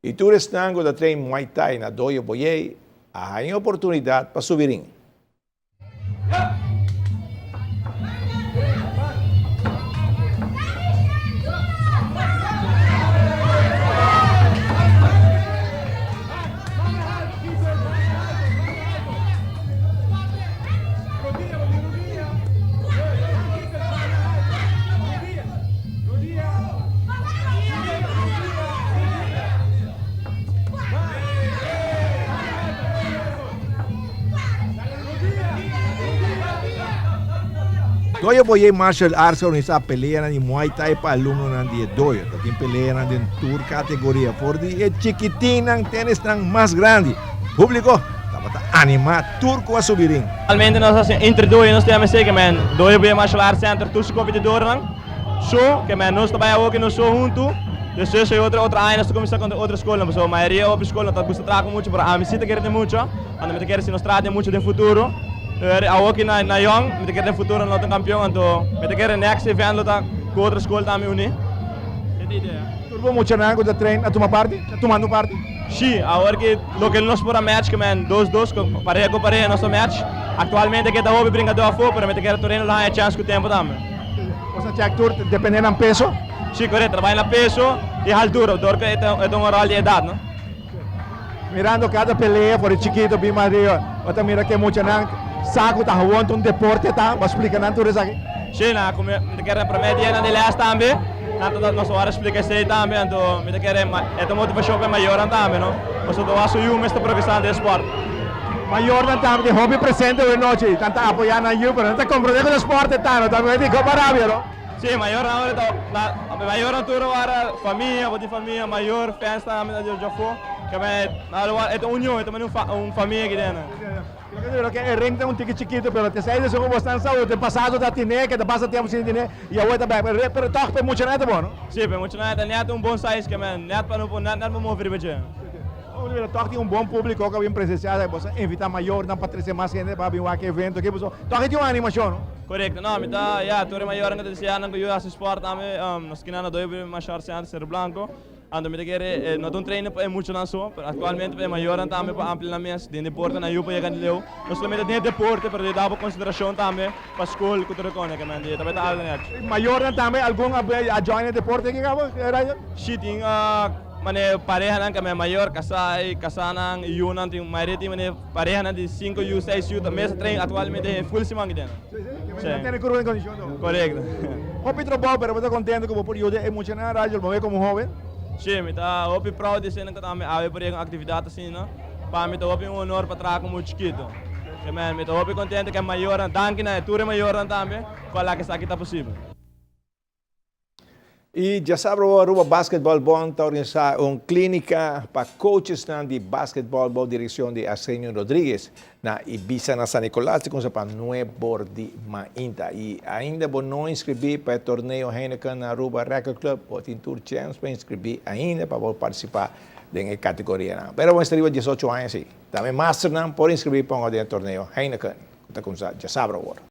Y tur esnan cu ta train Muay Thai na Dojo Boyey a haña oportunidad pa subi ring. Dojo Boyé Martial Arts a organisá peleanan di Muay Thai pa alumnonan di e dojo. Ta tin peleanan den tur kategoria, for di e chikitinnan te esnan mas grandi. Públiko tabata animá tur ku a subi ring. Actualmente nos a hasi entre dojo nos ta yama esei ke men Dojo Boyé Martial Arts Center tur su kompetidornan so ke men nos ta bai awo ke nos so huntu despues e otro otro aña nos ta kuminsá kontra otro skolnan pasobra mayoria hopi skol no ta gusta traha ku mucha pero ami si ta kere den mucha anto mi ta kere si nos traha den mucha den futuro awo ki na yòn mi ta kere den futuro nos lo ta un kampion anto mi ta kere next event lo ta ku otro skol tambe uní. Esei ta idea. Tur bo muchanan ku ta train a tuma parti? Ta tumando parti? Sí, awor ki loke nos por a match ke men dos dos ku pareha ku pareha nos a match. Aktualmente ke ta hopi brinkadó afó pero mi ta kere tur hende lo haña chèns ku tempu tambe. Bo sa chèk tur dependé nan peso? Sí, korekto, ta bai na peso i haltura dor ku e ta un ròl di edat no. Mirando kada pelea for di chikito bin mas riba bo ta mira ke muchanan sa ku ta hawon ta un deporte ta, bo a splika nan tur esaki? Sí, nan a kume, mi ta kere na promé dianan di lès tambe. Nan ta nos ora splika esei tambe, anto mi ta kere e ta motivashon pa e mayornan tambe, no? Pasobra ta wak su yu mes ta progresá den e spòrt. Mayornan tambe tin hopi presente awe nochi, nan ta apoyá nan yu, pero nan ta komprondé ku e spòrt e ta, no ta mester di kopa rabia, no? Sí, mayornan awor ta, mayornan tur awor famia, bo tin famia, mayor, fans tambe ta djòf afó, ke e ta union, e ta manera un famia aki den. Lo ke e ring ta un tiki chikitu, pero te esei esun ku bo stan sa den pasado ta tine, ke ta pasa tempu sin tine, i awor ta bek. Pero tòg pa e muchanan e ta bon, no? Sí, pa e muchanan e ta nèt un bon size ke men, nèt pa no por, nèt pa move riba dje. Pero tòg tin un bon públiko ku a bin presensiá, bo sa invitá mayornan pa trese mas hende pa bin wak e evento aki, pasobra tòg e tin un animashon, no? Korekto, no, mi ta, ya, tur e mayornan ku ta deseá nan ku yu hasi spòrt tambe, nos kina na Doibo Mashar Center, Cerro Blanco. Anto mi ta kere e no ta un trainer pa e muchanan so, pero aktualmente pa e mayornan tambe pa amplia nan mes den deporte nan yu pa yega leu. No solamente den e deporte, pero di dabo konsentrashon tambe pa skol ku tur e kone ke men di tabata algu nèchi. Mayornan tambe algun a join e deporte aki kaba, Ryan? Si, tin mane parehanan ke men mayor, kasá i kasánan i yunan tin mayoria tin mane parehanan di sinku yu, seis yu ta mes a train aktualmente full siman aki den. Si, si, nan tene kurpa den kondishon to. Korekto. Hopi trabou pero bo ta kontento ku bo por yuda e muchanan, Rachel, bo komo hoben? Si, mi ta hopi proud di esei ku ta mi awe por yega un aktividat asina. Pa mi ta hopi un honor pa traha ku mucha chikitu. Ke men, mi ta hopi kontento ku e mayornan, danki na e tur e mayornan tambe ku a laga esaki ta posibel. Y djasabra bo Aruba Basketball Bond ta organisa un clinica pa coachesnan di basketball bou direccion di Arsenio Rodriguez na Ibiza na San Nicolas ta cuminsa pa nuebor di mainta. Y ainda bo no inscribi pa e torneo Heineken na Aruba Record Club bo tin tur chens pa inscribi ainda pa bo participa den e categorianan. Pero bo mester riba diesocho aña si. Tambe masternan por inscribi pa hunga den e torneo Heineken cu ta cuminsa djasabra awor.